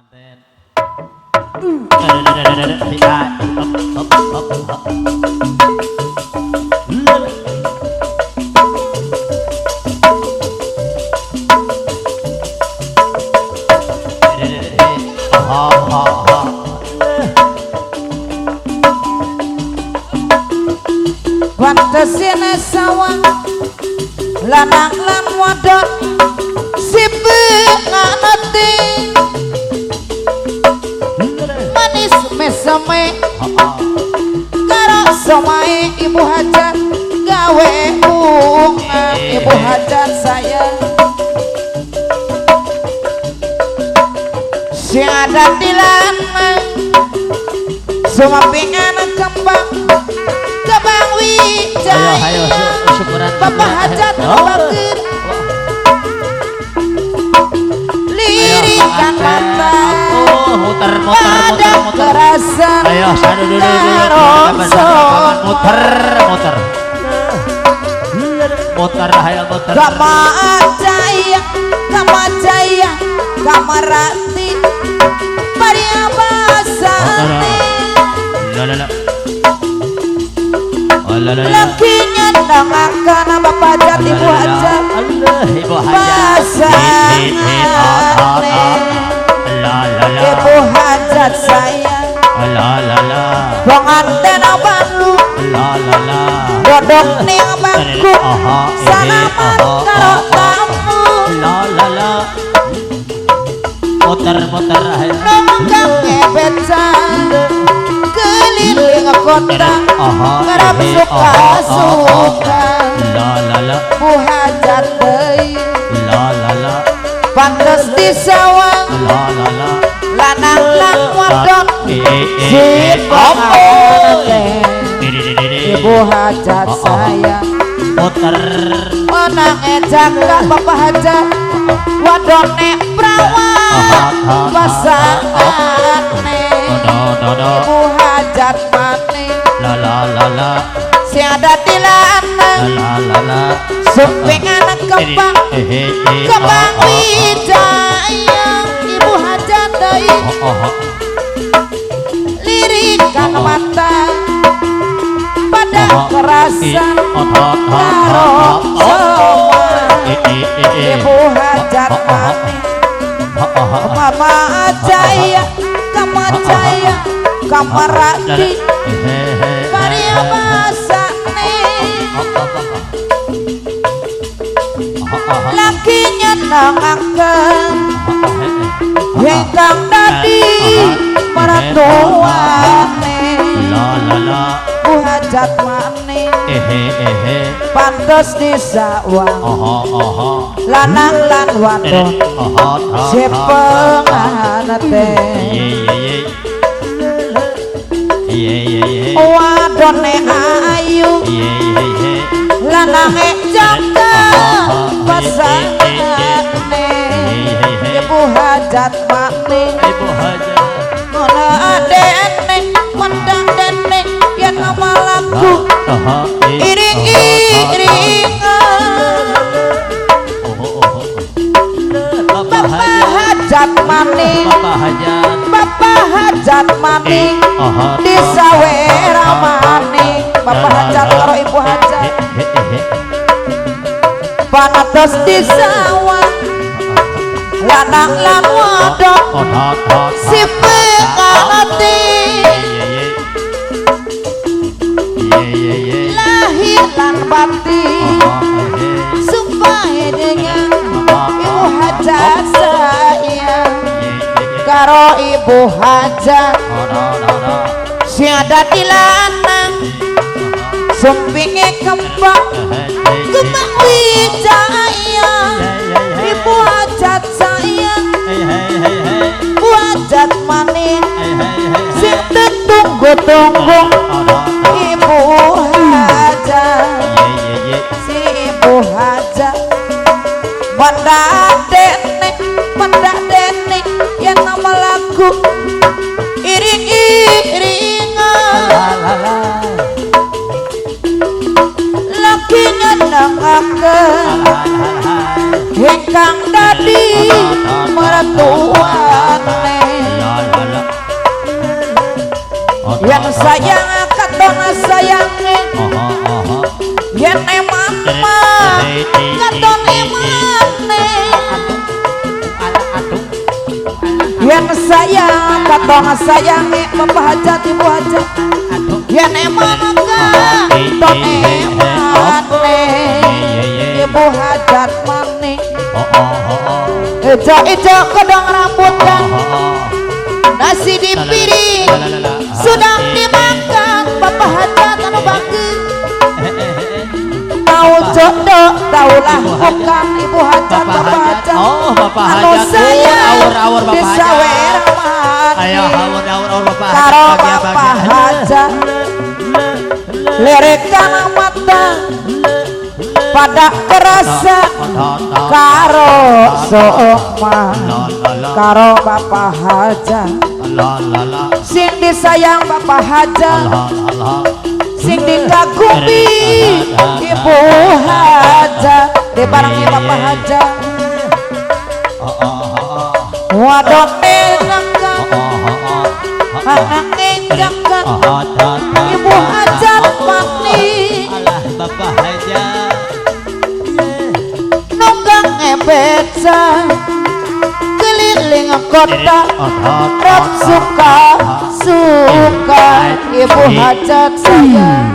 Pengantin. Pantesine sawang lanang lan wadon sipik nganti manis meseme karo somae ibu hajat gawe bunga ibu hajat saya sing ada di lanang sumapingan kembang kembang wijaya. Bapak hajat bakir lirikan mata pada kerasan muter muter ayo muter kama jaya kama jaya kamarati pariabasati lakinya nangakan bapak hajat ibu hajat ibu hajat saya pengantin abang dodok ning bangku salaman karo tamu muter muter nunggang beca keliling kota kerap suka suka bu hajat deui pantes di sawang lanang lan wadon si pengantin ibu hajat saya muter menange jaka bapak hajat wadone prawan pasangane ibu hajat maning si ada di lanang sumpingan kembang kembang wijaya ibu hajat deui lirikan mata pada kerasan karo soma ibu hajat maning mama jaya kama jaya kamarati pariabasane lakinya nangaken ingkang dadi mertuane bu hajat maning pantes disawang lanang lan wadon si pengantin wadone ayu lanange jangka pasangane ibu hajat maning ngono adene mendang dene yen nama lagu iring-iringan bapak hajat maning bapak hajat maning disawera maning bapak hajat karo ibu hajat panatos di sawah lanang lan wadon si pengantin lahir lan batin supaya dengan ibu hajat saya karo ibu hajat si ada di lanang sumpinge kembang kembang wijaya ibu hajat saya ibu hajat maning sing tunggu-tunggu ibu hajat si ibu hajat mendak dene yen nama lagu iring-iringan laki nyenengaken ingkang dadi mertuane. Sayang katon sayang, yen eman mah katon emane. Yen sayang katon sayang, Bapak Hajat, Ibu Hajat, yen eman katon emane, Ibu Hajat mane. Ijo-ijo kedong rambut dan nasi di piring sudah dimakan. Bapak Hajat anu bagi tahu jodoh tahulah bukan, Ibu Hajat, Bapak Hajat. Oh, Bapak anu Hajat. Sayang Awur-awur Bapak disawer Hajat. Ayo awur-awur Bapak Hajat. Karo Bapak Hajat lirikan mata pada kerasa karo sooma karo Bapak Hajat. Sing disayang Bapak Hajat, sing dikagumi Ibu Hajat, dibarengi Bapak Hajat. Wadone nengkan anake jangan, Ibu Hajat mani. Alah, Bapak Hajat. Nunggang beca keliling kota, rap suka suka Ibu Hajat saya.